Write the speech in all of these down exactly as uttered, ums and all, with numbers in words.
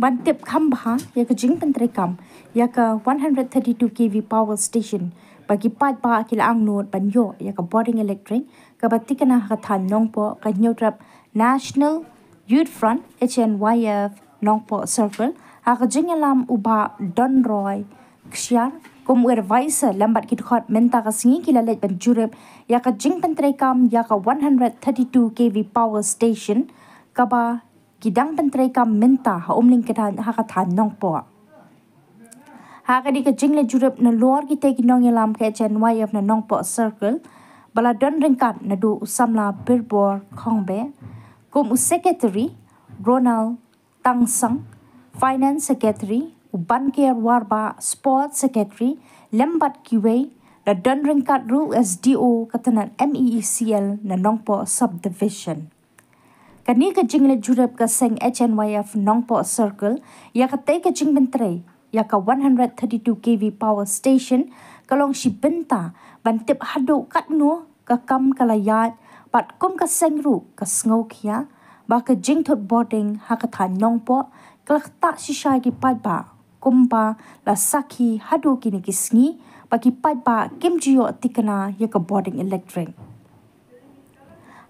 Ban tip kham bha ïa ka jingpyntreikam ïa ka one hundred thirty-two K V power station, ba ki paidbah ki la angnud ban ïoh ïa ka bording electric kaba tikna ha ka thaiñ Nongpoh, ka Hynñiewtrep National Youth Front, H N Y F, Nongpoh Circle, ha ka jingïalam u Bah Donroy Kshiar kum u advisor lem bad ki dkhot mynta ka sngi ki la leit ban jurip ïa ka jingpyntreikam ïa ka one hundred thirty-two K V power station, kaba ki dang pyntreikam mynta ha Umling Kdain ha ka thaiñ Nongpoh. Ha kane ka jingleit jurip nalor kitei ki nongïalam ka H N Y F na Nongpoh Circle, ba la don ryngkat naduh u samla Birbor Khongbeh kum u secretary, Ronald Tangsang, finance secretary, u Banker Warbah, sports secretary, lem bad kiwei, la don ryngkat ruh u S D O ka tnat M E E C L na Nongpoh subdivision. Kane ka jingleit jurip ka seng H N Y F Nongpoh Circle ïa katei ka jingpyntrei ïa ka one hundred thirty-two K V power station ka long shi bynta ban tip haduh katno ka kam ka la ïaid, bad kum ka seng ruh ka sngewkhia ba ka jingthut bording ha ka thaiñ Nongpoh ka la ktah shisha ïa ki paidbah, kumba la sakhi haduh kine ki sngi ba ki paidbah kim ju ïoh tikna ïa ka bording electric.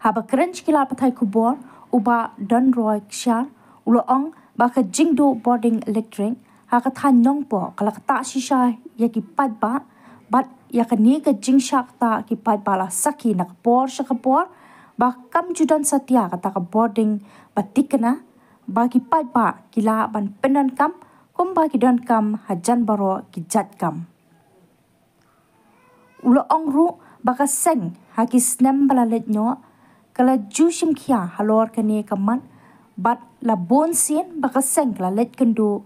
Haba kren sha ki lad pathai khubor, u Bah Donroy Kshiar u la ong ba ka jingduh bording electric ha ka thaiñ Nongpoh ka la ktah shisha ïa ki paidbah, bad ïa kane ka jingshah ktah ki paidbah la sakhi na ka por sha ka por ba kam ju don satia kata ka bording ba tikna, ba ki paidbah ki lah ban pyndonkam kumba ki donkam hajan baroh ki jait kam. U la ong ruh ba ka seng ha ki snem ba la leit noh ka la ju shim khia halor kane ka mat, bad la bun sien ba ka seng ka la leit kynduh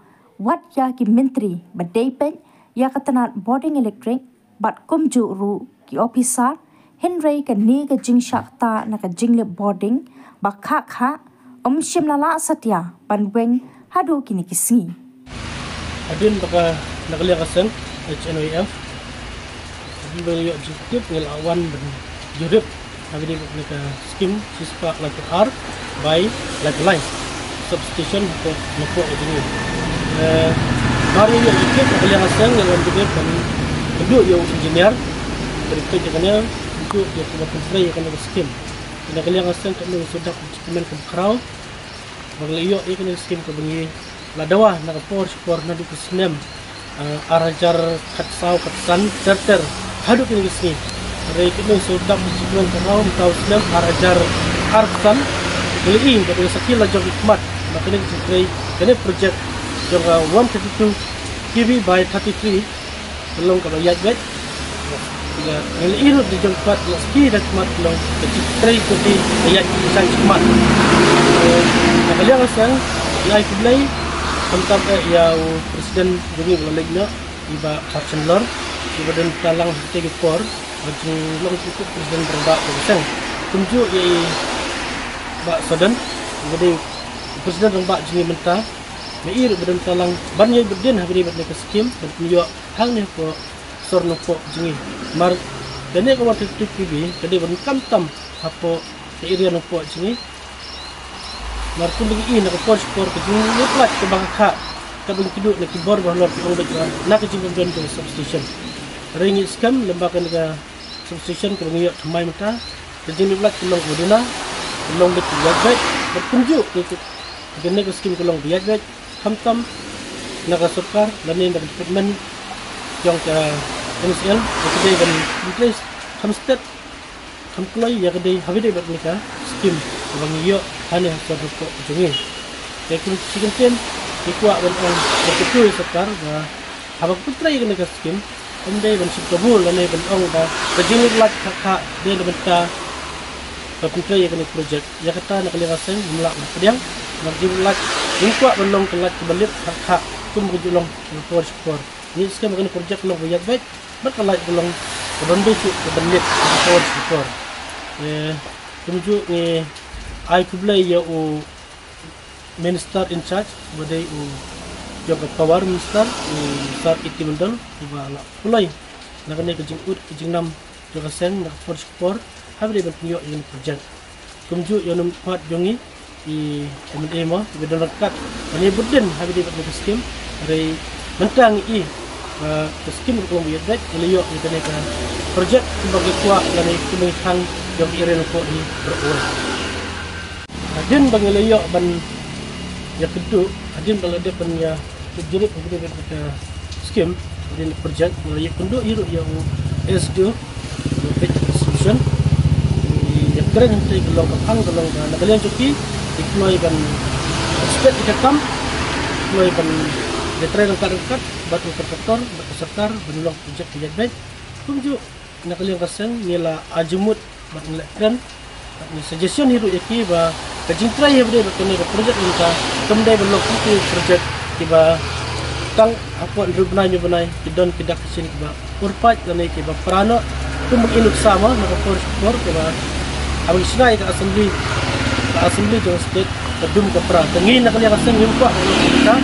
wat ïa ki myntri ba dei peit ïa ka tnat bording electric bad kumjuh ruh ki ophisar, hynrei kane ka jingshah ktah na ka jingleit bording ba khah khah ym shym la lah satia ban weng haduh kine ki sngi. Hadien ba ka, na ka liang ka seng H N Y F hadien ba ngi la ïoh jingtip, ngi la wan ban jurip ha kane ka skim shispah laiphew ar bai laiphew lai substation hapoh Nongpoh jong ngi. Eh, ba ngi ïoh jingtip, na ka liang ka seng ngi la wan jurip ban kynduh ïa u engineer ban peit ïa kane, kynduh ïa kaba pyntrei ïa kane ka skim. Na ka liang ka seng ka ngi shu dap jingkmen kaba khraw ba ngi la ïoh ïa kane ka skim kaba ngi la dawa na ka por sha ka por naduh ka snem, eh, ar hajar khatsaw khatsan ter ter haduh kane ka sngi. Hynrei ka ngi shu dap jingkmen kaba khraw mynta u snem ar hajar arphew san, ngi la ïoh ba ka sakhi la jong ki khmat ba kane ka jingtrei kane project jong ka one thirty-two K V by thirty-three ka long kaba ïaid beit. Ïa, ngi la ïoh ruh da jong pat, ïa, sakhi da khmat ka long ka jingtrei kaba ïaid beit shakhmat. Eh, na ka liang ka seng ngi ai khublei khamtam eh ïa u president jong ngi ba la leit noh, i Bah Hudson Lor, iba don bynta lang ha kite ki por ba ju long u president rangbah jong ka seng. Kumjuh ïa i Bah Soden, iba dei u president rangbah jong ngi mynta. Ngi ïoh ruh ba don bynta lang ban ïai bud dien ha kane bad kane ka skim ban pynïoh hangne hapoh sor Nongpoh jong ngi. Namar kane ka one thirty-two K V ka dei ban khamtam hapoh ka area Nongpoh jong ngi. Namar kumba ngi i na ka por sha ka por ka jinglip lait kaba khah kaba ngi kynduh na ki bor ba halor ki ong beit ba na ka jingdon jong ka substation. Hynrei ngi skhem lem ba kane ka substation kaba ngi ïoh thymmai mynta, ka jinglip lait ka long kaba duna, ka long beit kaba ïaid beit, bad kumjuh ïa ka, kane ka skim ka long kaba ïaid beit, khamtam na ka sorkar lane na ka department jong ka M C L, ba ka dei ban pyntrei kham stet kham kloi ïa ka dei ha kaba dei bad kane ka skim kaba ngi ïoh hangne ha sor Nongpoh jong ngi. Te kum shi kyntien ngi kwah ban ong ba ka tu ïa sorkar ba haba ka pyntrei ïa kane ka skim, ym dei ban shim kabu lane ban ong ba ka jinglip lait khah khah dei na bynta ba pyntrei ïa kane ka project. Ïa kata na ka liang ka seng ngim lah ban pdiang, namar ka jinglip lait ngim kwah ban long ka lait kaba lip khah khah kum ka ju long ha ka por sha ka por. Ngi skhem ba kane ka project ka long kaba ïaid beit bad ka lait ka long kaba don beit shuh kaban lip ha ka por sha ka por. Eh, kumjuh ngi ai khublei ïa u Minister in charge, uba dei u jong ka Power Minister, u Sir A T Mondal, uba la pynlong na kane ka jingud ka jingnam jong ka seng na ka por sha ka por, ha kaba dei ban pynïoh ïa kane ka project. Kumjuh ïa u nongmihkhmat jong ngi, i M L A mo, i ba don ryngkat ban ïa bud dien ha kaba ïadei bad kane ka skim. Hynrei mynta ngi i ba ka skim ruh ka long ba ïaid beit, ngi la ïoh ïa kane ka project kumba ngi kwah lane kumba ngi thang ïa ka area Nongpoh hi baroh kawei. Hadien ba ngi la ïoh ban ïakynduh, hadien ba la dep ban ïa Ka jurip ka jurip ka skim, ka jurip project, ngi la ïakynduh hi ruh ïa u S D O, u Page Distribution. Ngi ïakren hangtei ka long ka phang ka long ka na ka liang jong ki, ki kloi ban expect ka kam, kloi ban ïatrei ryngkat ryngkat bad u kontraktor bad ka sorkar ban long project ka ïaid beit. Kumjuh na ka liang ka seng ngi la ai jingmut bad ngi la kren bad ngi suggestion hi ruh ïa ki ba ka jingtrei hi ba dei bad kane ka project mynta kam dei ban long ki project kiba tang hapoh hynriew bnai hynñiew bnai ki don ki dak ki shin kiba pyrpait lane kiba pra noh. Kum ba ngi nuksa mo na ka por por kiba haba ngi shna ïa ka assembly, ka assembly jong state ka dum ka pra. Te ngi na ka liang ka seng ngim kwah ka long ka jingkha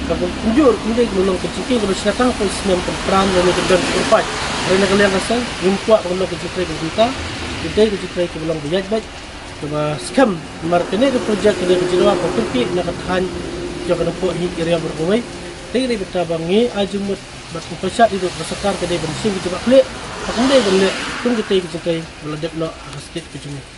kaba kumjuh ruh kam dei ka long ka jingkha kaba shna tang ka snem ka pra lane ka don pyrpait. Hynrei na ka liang ka seng ngim kwah ba ka long ka jingtrei ka jingkha, ka dei ka jingtrei kaba long ba ïaid beit kaba skhem. Namar kane ka project ka dei ka jingrwai ka kyrkieh na ka thaiñ jong ka Nongpoh hi area baroh kawei. Te ka dei kata ba ngi ai jingmut bad ngi pyrshah hi ruh ba sorkar ka dei ban shim ka jingbakhlieh, ba kam dei ban leh kum kitei ka jingtrei ba la dep noh ha ka state ka jong ngi.